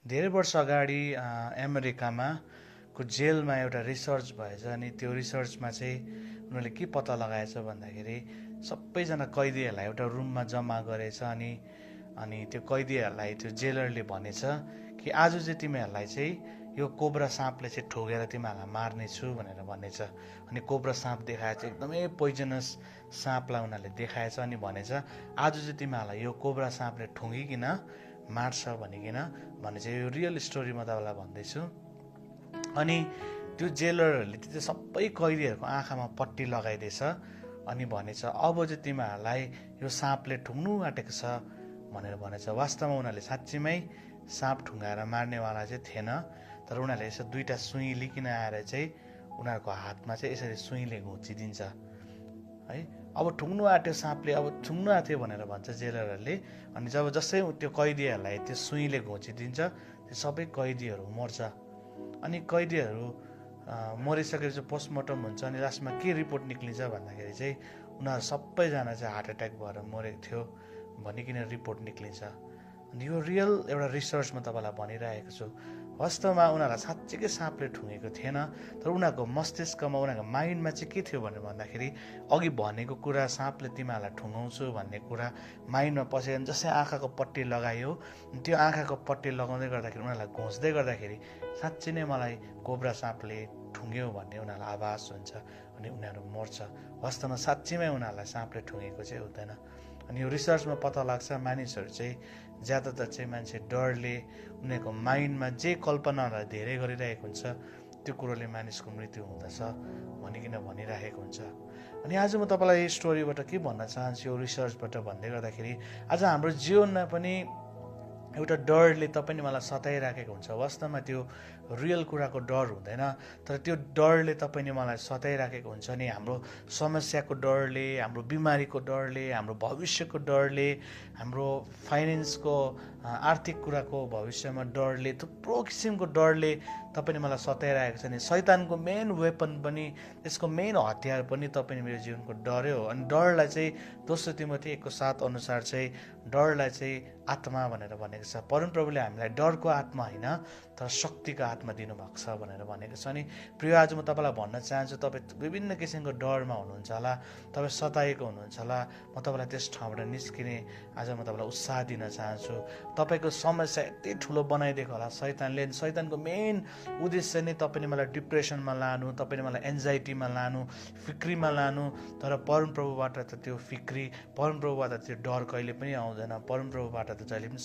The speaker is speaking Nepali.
धेरै वर्ष अगाडि अमेरिकामा को जेलमा एउटा रिसर्च भएछ अनि त्यो रिसर्चमा चाहिँ उनीहरूले के पत्ता लगाएछ भन्दाखेरि सबैजना कैदीहरूलाई एउटा रुममा जम्मा गरेछ अनि त्यो कैदीहरूलाई त्यो जेलरले भनेछ कि आज चाहिँ तिमीहरूलाई चाहिँ यो कोब्रा साँपले चाहिँ ठोकेर तिमीहरूलाई मार्नेछु भनेर भनेछ। अनि कोब्रा साँप देखाएछ, एकदमै पोइजनस साँपलाई उनीहरूले देखाएछ अनि भनेछ आज चाहिँ तिमीहरूलाई यो कोब्रा साँपले ठुङ्गिकन मार्छ भनिकन भने चाहिँ यो रियल स्टोरी म तपाईँलाई भन्दैछु। अनि त्यो जेलरहरूले त्यो सबै कैदीहरूको आँखामा पट्टी लगाइदिएछ अनि भनेछ अब चाहिँ तिमीहरूलाई यो साँपले ठुङ्नु आँटेको छ भनेर भनेछ। वास्तवमा उनीहरूले साँच्चीमै साँप ठुङ्गाएर मार्नेवाला चाहिँ थिएन, तर उनीहरूले यसो दुईवटा सुई लिकन आएर चाहिँ उनीहरूको हातमा चाहिँ यसरी सुईले घुचिदिन्छ है। अब ठुङ्नु आँट्यो साँपले, अब ठुङ्नु आँट्यो भनेर भन्छ जेलरहरूले। अनि जब जस्तै त्यो कैदीहरूलाई त्यो सुईले घुचिदिन्छ त्यो सबै कैदीहरू मर्छ। अनि कैदीहरू मरिसकेपछि पोस्टमार्टम हुन्छ अनि लास्टमा के रिपोर्ट निक्लिन्छ भन्दाखेरि चाहिँ उनीहरू सबैजना चाहिँ हार्ट एट्याक भएर मरेको थियो भनिकन रिपोर्ट निक्लिन्छ। अनि यो रियल एउटा रिसर्च म तपाईँलाई भनिरहेको छु। वास्तवमा उनीहरूलाई साँच्चीकै साँपले ठुँगेको थिएन, तर उनीहरूको मस्तिष्कमा उनीहरूको माइन्डमा चाहिँ के थियो भनेर भन्दाखेरि अघि भनेको कुरा साँपले तिमीहरूलाई ठुङ्गाउँछु भन्ने कुरा माइन्डमा पसेर जस्तै आँखाको पट्टी लगायो त्यो आँखाको पट्टी लगाउँदै गर्दाखेरि उनीहरूलाई घोच्दै गर्दाखेरि साँच्ची नै मलाई कोब्रा साँपले ठुङ्ग्यो भन्ने उनीहरूलाई आभास हुन्छ अनि उनीहरू मर्छ। वास्तवमा साँच्चीमै उनीहरूलाई साँपले ठुँगेको चाहिँ हुँदैन। अनि यो रिसर्चमा पत्ता लाग्छ मानिसहरू चाहिँ ज्यादातर चाहिँ मान्छे डरले उनीहरूको माइन्डमा जे कल्पनाहरूलाई धेरै गरिरहेको हुन्छ त्यो कुरोले मानिसको मृत्यु हुँदछ भनिकन भनिरहेको हुन्छ। अनि आज म तपाईँलाई यो स्टोरीबाट के भन्न चाहन्छु यो रिसर्चबाट भन्दै गर्दाखेरि आज हाम्रो जीवनमा पनि एउटा डरले तपाईँ मलाई सताइराखेको हुन्छ। वास्तवमा त्यो रियल कुराको डर हुँदैन, तर त्यो डरले तपाईँ मलाई सताइराखेको हुन्छ नि। हाम्रो समस्याको डरले, हाम्रो बिमारीको डरले, हाम्रो भविष्यको डरले, हाम्रो फाइनेन्सको आर्थिक कुराको भविष्यमा डरले, थुप्रो किसिमको डरले तपाईँ मलाई सताइरहेको छ नि। शैतानको मेन वेपन पनि, त्यसको मेन हतियार पनि तपाईँ मेरो जीवनको डरै हो। अनि डरलाई चाहिँ दोस्रो तिमोथी 1:7 अनुसार चाहिँ डरलाई चाहिँ आत्मा भनेर भनेको छ। परमप्रभुले हामीलाई डरको आत्मा होइन तर शक्तिको आत्मा दिनुभएको छ भनेर भनेको छ। अनि प्रिय आज म तपाईँलाई भन्न चाहन्छु तपाईँ विभिन्न किसिमको डरमा हुनुहुन्छ होला, तपाईँ सताएको हुनुहुन्छ होला, म तपाईँलाई त्यस ठाउँबाट निस्किने आज म तपाईँलाई उत्साह दिन चाहन्छु। तपाईँको समस्या यति ठुलो बनाइदिएको होला शैतानले। शैतानको मेन उद्देश्य नै तपाईँले मलाई डिप्रेसनमा लानु, तपाईँले मलाई एन्जाइटीमा लानु, फिक्रीमा लानु। तर परमप्रभुबाट त त्यो फिक्री, परमप्रभुबाट त्यो डर कहिले पनि आउँदैन। परमप्रभुबाट त जहिले पनि